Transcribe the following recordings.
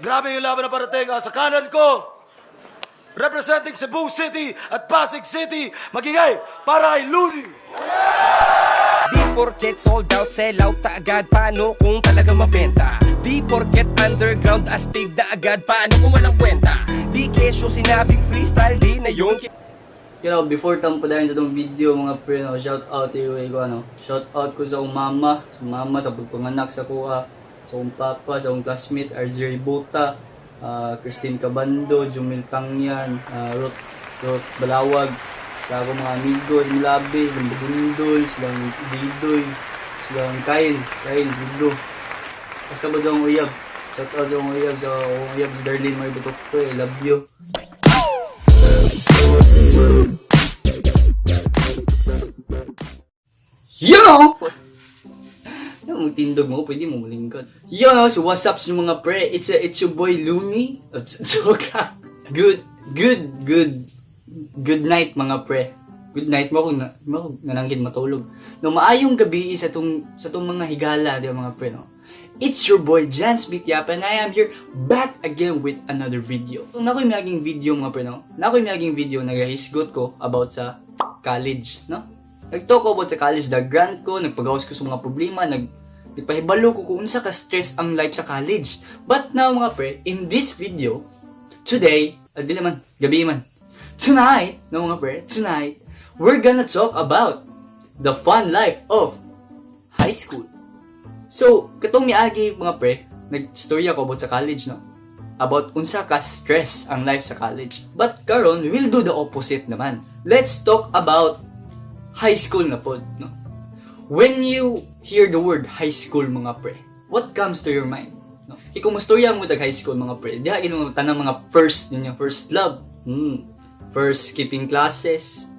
Grabe yung laban na parating. Sa kanan ko, representing Cebu City at Pasig City, magingay para kay Loonie! Di porket sold out, sell out ta agad, paano kung talaga mabenta? Di porket underground, astig na agad, paano kung walang kwenta? Di kesyo sinabing freestyle, di na yung Before tang padayon sa tong video, mga pre, no, shout out to you, ko, ano, shout out ko sa akong mama, sa mama sa pagpanganak sa kuha, sa akong papa, sa akong classmate, RJ Ributa, Christine Cabando, Jumil Tangyan, Ruth, Ruth Balawag, sa akong mga amigos, Milabis, silang Bugundol, silang Didoy, silang Kyle, Kyle, Gudo. Basta ba sa akong uyab? Shout out sa akong uyab, sa akong uyab, si Darlene Maributok, I love you. Yo! Yung magtindog mo, pwede mo mulingkod. Yo, so what's up sa mga pre? It's your boy Loonie. Joke lang. Good, good, good, good night, mga pre. Good night mo kung na, mo kung nananggid matulog. No, maayong gabi sa tong mga higala, di ba, mga pre, no? It's your boy Jan Smith Yap and I am here back again with another video. Kung nakoy miaging video, mga pre, no? Nakoy miaging video, nagahisgot ko about sa college, no? Nag-talk about sa college, nag-grant ko, nagpagawas ko sa mga problema, nagpahibalo ko kung unsa ka stress ang life sa college. But now, mga pre, in this video, today, dili man, gabi man. Tonight, no, mga pre, tonight, we're gonna talk about the fun life of high school. So, katong miagi, mga pre, nag-story ako about sa college, no? About unsa ka stress ang life sa college. But karon, we'll do the opposite naman. Let's talk about high school na pod, no? When you hear the word high school, mga pre, what comes to your mind? No? Kung mustorya mo tag high school, mga pre, diha gid mo tanang mga first ninyo, first love, first skipping classes,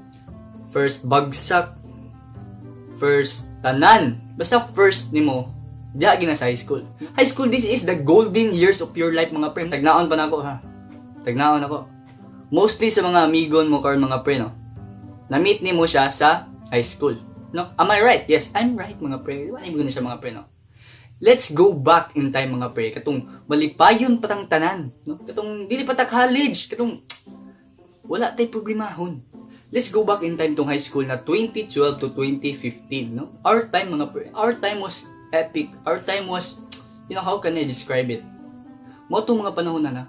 first bagsak, first tanan. Basta first nimo, diha gid na sa high school. High school, this is the golden years of your life, mga pre. Tagnaon pa nako ha. Tagnaon ako. Mostly sa mga amigon mo karon, mga pre, no? Na-meet nimo siya sa high school. No? Am I right? Yes, I'm right, mga pre. Wala mo na siya, mga pre, no? Let's go back in time, mga pre. Katong malipayon patang tanan, no? Katong dili pa ta college, katong wala tay problemahon. Let's go back in time tong high school na 2012 to 2015, no? Our time, mga pre, our time was epic. Our time was, how can I describe it? Mo tong mga panahon na na,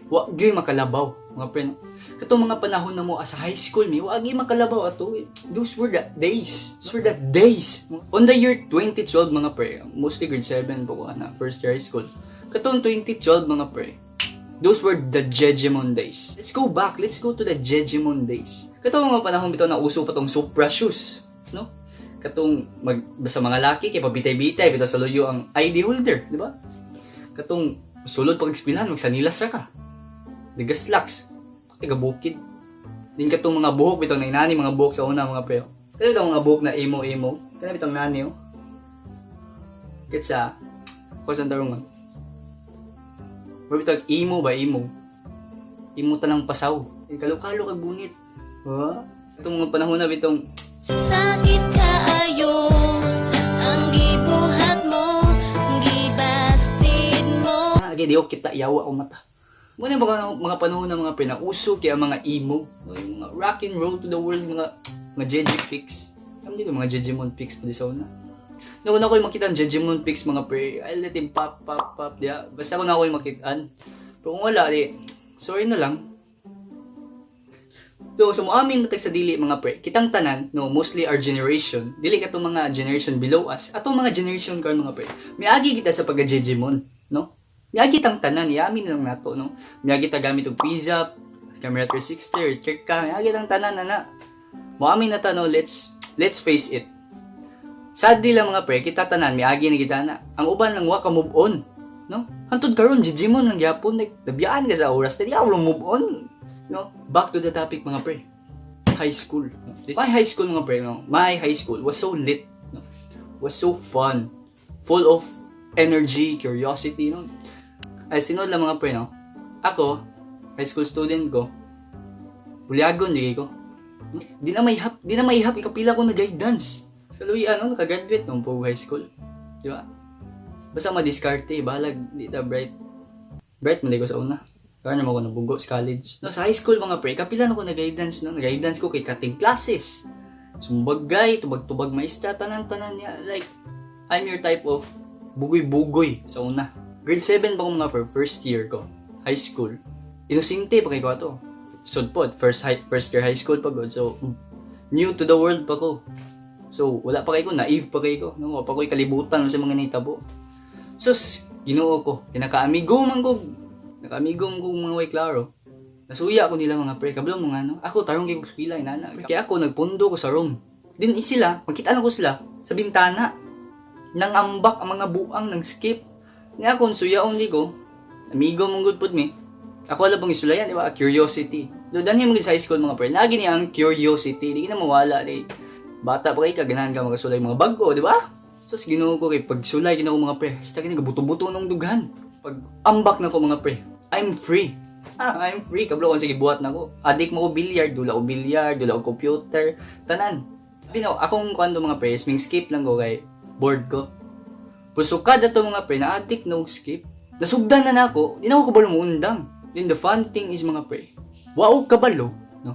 wa gyud makalabaw, mga pre, no? Katong mga panahon na mo as high school mi, wa gyud makalabaw ato. Those were the days. Those were the days. On the year 2012, mga pre, mostly grade 7 po ko na, first year high school. Katong 2012, mga pre, those were the Jejemon days. Let's go back. Let's go to the Jejemon days. Katong mga panahon bitaw na uso pa tong Supra shoes, no? Katong mag basta mga laki kay pabitay-bitay bitaw sa luyo ang ID holder, di ba? Katong sulod pag eskwelahan, magsanilas ra ka. Nagaslacks, taga bukid. Din katong mga buhok bitaw na inani mga buhok sa una, mga pre. Kaya bitaw mga buhok na emo-emo. Kaya bitaw nani oh. Kitsa ko sa tarungan. Pero bitaw emo ba emo? Emo tanang pasaw. Eh, kalo-kalo kag bunit. Ha? Itong mga panahon na bitong Sakit kaayo ang gibuhat mo, gibastid mo. Ah, di ko kita yawa o mata. Muna ba mga panahon ng mga pinauso kaya mga emo, yung mga rock and roll to the world, mga Jeje pics. Alam di ko mga Jejemon pics pa di sa una. Nung una ko yung makita ang Jejemon pics, mga pre, I let him pop, pop, pop, diya. Basta ko na ako yung makitaan. Pero kung wala, di, sorry na lang. So mo amin matag sa dili, mga pre, kitang tanan, no, mostly our generation, dili katong mga generation below us, atong mga generation karon, mga pre, miagi kita sa pagka-Jejemon, no? Miagi tang tanan, iamin lang nato, no? Miagi ta gamit og pizza, camera 360, or ka, miagi tang tanan na na. Mo amin na ta, no, let's face it. Sadly lang, mga pre, kita tanan, miagi na kita na. Ang uban lang wa ka move on, no? Hantod karon Jejemon lang gyapon, like, nabiyaan ka sa oras, dili ako move on. No? Back to the topic, mga pre. High school. No? My high school, mga pre, no? My high school was so lit, no? Was so fun. Full of energy, curiosity, no? Ay, sinod lang, mga pre, no? Ako, high school student ko, bulyagon, di ko. No? Di na mahihap, ikapila ko na guidance. Sa Louis, ano, nakagraduate nung po high school. Di ba? Basta madiskarte, bahalag, di ta bright. Bright man ko sa una. Kaya naman ako nabugo sa college. No, sa high school, mga pre, kapila na ko na-guidance, no? Na-guidance ko kay cutting classes. Sumbagay, tubag-tubag maestra, tanan-tanan niya. Like, I'm your type of bugoy-bugoy sa una. Grade 7 pa ko, mga pre, first year ko. High school. Inosente pa kay ko ato. Sudpod, first year high school pa gud. So, new to the world pa ko. So, wala pa kay ko, naive pa kay ko. No, wala pa ko'y kalibutan sa mga nitabo. Sus, Ginoo ko. Nakaamigo man ko. Nakaamigo man ko mga way klaro. Nasuya ko nila, mga pre. Kabalo mo nga, no? Ako, tarong kay kong eskwela, inana. Kaya ako, nagpundo ko sa room. Din sila, makita na ko sila sa bintana. Nangambak ang mga buang, nang skip. Nga akong suyaon di ko. Amigo mong good pud mi. Ako wala pang isulayan, di ba? Curiosity. Do danhi mo sa high school, mga pre. Lagi niya ang curiosity. Di na mawala di. Bata pa kay ka, ganahan ka magasulay mga bago, di ba? Sus, Ginoo ko kay pagsulay ginoo mga pre. Basta kini buto-buto nung dughan. Pag ambak na ko, mga pre, I'm free. Ah, I'm free. Kablo kung sige buhat na ko. Adik mo ko billiard, dula ko billiard, dula ko computer, tanan. Bino, akong kwento, mga pre, is ming skip lang ko kay bored ko. Pusukad ato, mga pre, na addict no skip. Nasugdan na nako, di na ako kabalo mo undang. Then the fun thing is, mga pre, wao kabalo, no?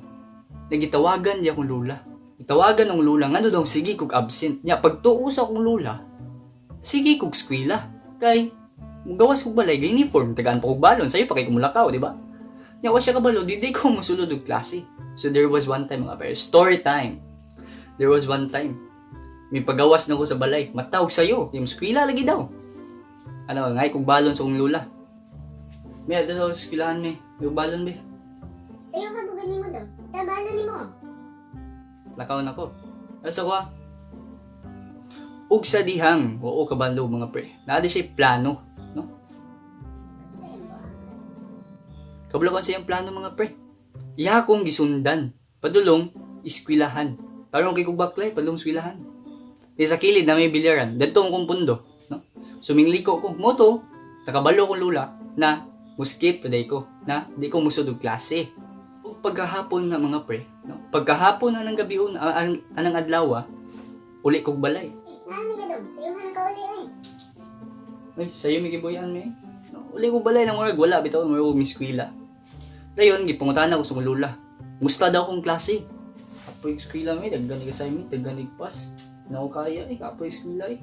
Nagitawagan di akong lula. Itawagan ang lula ngano daw sige kog absent. Nya pagtuo sa akong lula, sige kog eskwela. Kay gawas kog balay ga uniform, tagaan pa kog balon, sayo pa kay kumulakaw, di ba? Nya wa siya kabalo, di di ko mosulod og klase. So there was one time, mga pre, story time. There was one time, may pagawas na ko sa balay, matawag sayo, yung eskwela lagi daw. Ano, ngay kog balon sa akong lula. May adto sa eskwelahan mi, may balon be. Sayo ka bugan nimo daw. Tabalo nimo. Lakaw na ko. Ano sa kuha? Ug sa dihang, oo kabalo, mga pre. Naa di siya plano, no? Kabalo ko sa iyang plano, mga pre. Iya akong gisundan. Padulong, iskwilahan. Tarong kay kog baklay, padulong eskwelahan. Di sa kilid na may bilyaran, dadto mo kong pundo, no? Sumingliko ko, moto, nakabalo kong lula na muskip paday ko, na di ko musod og klase. Ug pagkahapon na, mga pre, no? Pagkahapon na ng gabi ang anang adlaw, uli kog balay. Nani ka daw. Sayo ka nakauli ay. Ay, sayo may gibuyan mi. No, uli ko balay lang murag wala bitaw murag og miskwila. Dayon gipangutan ako sa akong lula. Musta daw akong klase? Apoy eskwela mi, daghan ig assignment, daghan ig pass. Na ko kaya eh, kapoy eskwela eh.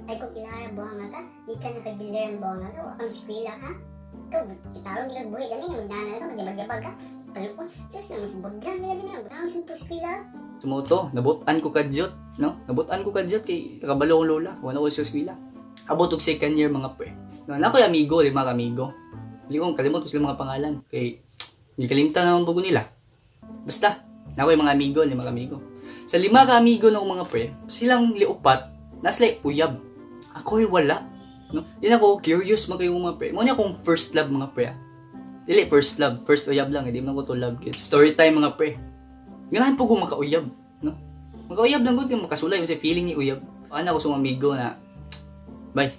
Ay kung kinara buhanga ka, di ka nakabilyar ang buhanga ka, wa kang eskwela ha. Ikaw, itarong di ka buhi gani, magdana ka, magyabag-yabag ka. Palupon, sus na magburgan nila gani, ang sa eskwela. Sumoto, nabutan ko kadyot, no? Nabutan ko kadyot kay nakabalo kong lola, wala ko sa eskwela. Abot og second year, mga pre. No, na ko'y amigo, lima ka amigo. Hindi ko kalimot ko sila mga pangalan kay hindi kalimtan naman bugo nila. Basta, na ko'y mga amigo, lima ka amigo. Sa lima ka amigo ng mga pre, silang liupat, nasla uyab. Ako'y wala. No? Yun ako, curious man kayo, mga pre. Mo niya akong first love, mga pre. Ah. Dili first love, first uyab lang, hindi man ko to love. Gyud. Story time, mga pre. Ganahan po ko makauyab, no? Makauyab lang gud kay makasulay mo sa feeling ni uyab. Ana ko sa mga amigo na, "Bay.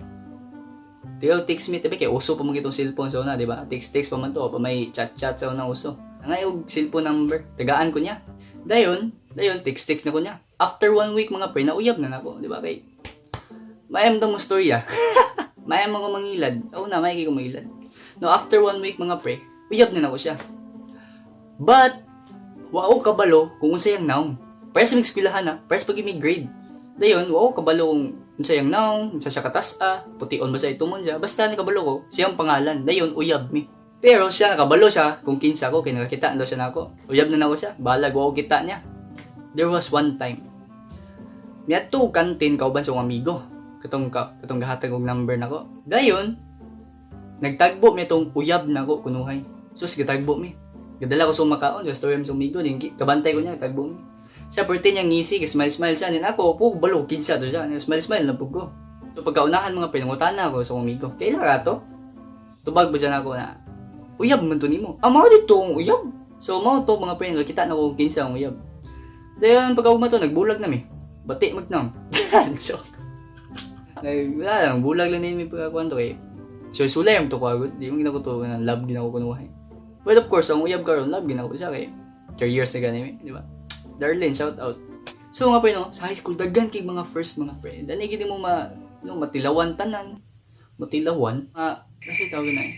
Tiyaw text me," tabi kay uso pa man kitong cellphone sa una, di ba? Text text pa man to, pa may chat chat sa una uso. Angay og cellphone number, tagaan ko niya. Dayon, dayon text text na ko niya. After one week, mga pre, nauyab na nako, di ba? Kay mayam daw mo storya. Mayam ako mangilad. Sa una, may kay ko mangilad. No, after one week, mga pre, uyab na nako siya. But wa ko kabalo kung unsa yang naong. Parehas sa eskwelahan ha, parehas pag may grade. Dayon, wa ko kabalo kung unsa yang naong, unsa siya katas-a, pution ba sa itumon siya. Basta nakabalo ko, siyang pangalan. Dayon, uyab mi. Pero siya, nakabalo siya kung kinsa ko, kay nakakita na daw siya nako. Uyab na nako siya, balag wa ko kita niya. There was one time. Miadto og kantin kauban sa akong amigo. Katong gahatag og number nako. Dayon, nagtagbo mi itong uyab nako kunuhay. Sus, gitagbo mi. Gadala ko sa makaon, sa story sa amigo, din kabantay ko niya, tagbo mi. Siya perti niya ngisi, smile smile siya. Nin ako, po balo kinsa to siya. Smile smile na pug ko. So pagkaunahan, mga pinangutana ko sa akong amigo. Kailan ka to? Tubag ba dyan ako na, "Uyab man to nimo." "Ah, mao dito ang uyab." So mao to, mga pre, kita na ko kung kinsa ang uyab. Dayon pagkaugma to, nagbulag na mi. Bati magnam. Joke. Nag, wala lang, bulag lang din mi pagkakuan to kay. So sulay ang to ko agad. Di mo ginako to ng love ginako kunuhay. But of course, ang uyab karon love ginako siya kay 3 years na gani mi, di ba? Darlene, shout out. So nga pre, no, sa high school daghan kay mga first, mga pre. Dali gid mo ma no, matilawan tanan. Matilawan. Ah, kasi tawag na eh.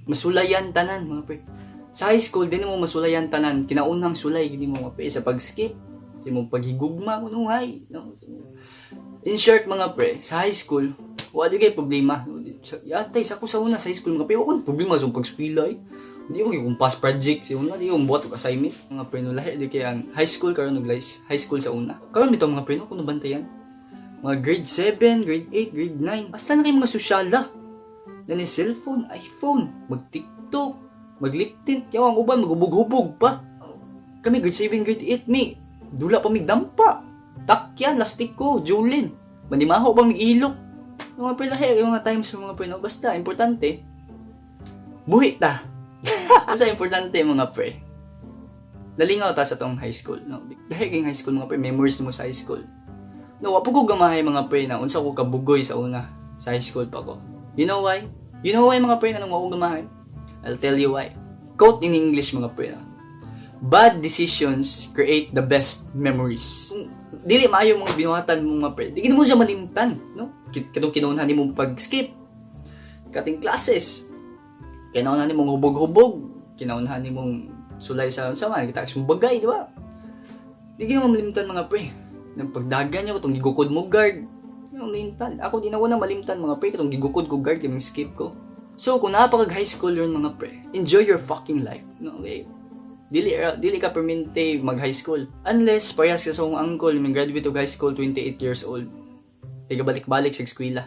Masulayan tanan, mga pre. Sa high school, di mo masulayan tanan. Kinaunang sulay, gini mo, mga pre. Sa pag-skip, sa imong paghigugma, kunuhay. No? In short, mga pre, sa high school, wala kay problema. Yatay, sa ko sa una sa high school, mga pre, wala problema sa pag-eskwela eh. Hindi ko kung pass project sa una, di ko buhat og assignment. Mga pre, no, lahi di kay ang high school karon ug high school sa una. Karon bitaw, mga pre, no, kuno bantayan. Mga grade 7, grade 8, grade 9. Basta na kay mga sosyala. Nani cellphone, iPhone, mag-TikTok, mag-lip tint, yaw ang uban magubog-hubog pa. Kami grade 7, grade 8 mi. Dula pa mig dampa. Takyan, lastiko, Julin. Manimaho bang mig ilok. Mga pre, lahi yung mga times, mga pre, no? Basta importante buhi ta. Basta importante, mga pre, nalingaw ta sa tong high school, no? Dahil kay high school, mga pre, memories mo sa high school. No, wa ko gamahay, mga pre, na unsa ko kabugoy sa una sa high school pa ko. You know why? You know why, mga pre, nganong wa ko gamahay? I'll tell you why. Quote in English, mga pre, no? "Bad decisions create the best memories." Kung dili maayo mga binuhatan mo, mga pre, di mo siya malimtan, no? Katong kinuunhan nimo pag-skip, kating classes, kinaunhan nimong hubog-hubog, kinaunhan nimong sulay sa mga kita bagay, di ba? Di mo malimtan, mga pre. Nang pagdagan niyo katong gigukod mo guard. Di mo malimtan. Ako di na ko na malimtan, mga pre, katong gigukod ko guard kay skip ko. So kung napakag high school yun, mga pre, enjoy your fucking life. No, okay? Dili ka permente mag high school. Unless parehas ka sa akong uncle, may graduate og high school 28 years old. Kaya balik-balik sa eskwela.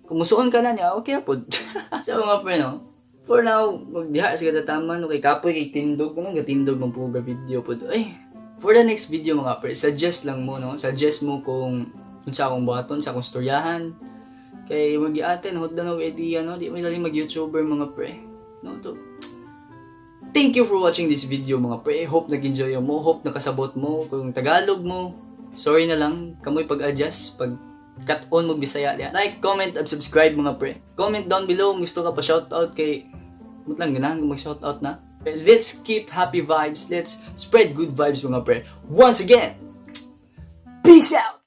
Kung musuon ka na niya, okay pod. So mga pre, no? For now, magdiha sa katataman, no, kay kapoy kay tindog, ano, gatindog man po ga video pod. Ay, for the next video, mga pre, suggest lang mo, no? Suggest mo kung unsa akong buhaton sa akong storyahan. Kay mag-aten, hot na og idea, no? Di mo dali mag-YouTuber, mga pre. No, to. Thank you for watching this video, mga pre. Hope nag-enjoy mo. Hope nakasabot mo. Kung Tagalog mo, sorry na lang. Kamoy pag-adjust. Pag cut on mo Bisaya diya. Like, comment, and subscribe, mga pre. Comment down below kung gusto ka pa shoutout kay mut lang ganahan mag shoutout na. Let's keep happy vibes. Let's spread good vibes, mga pre. Once again, peace out!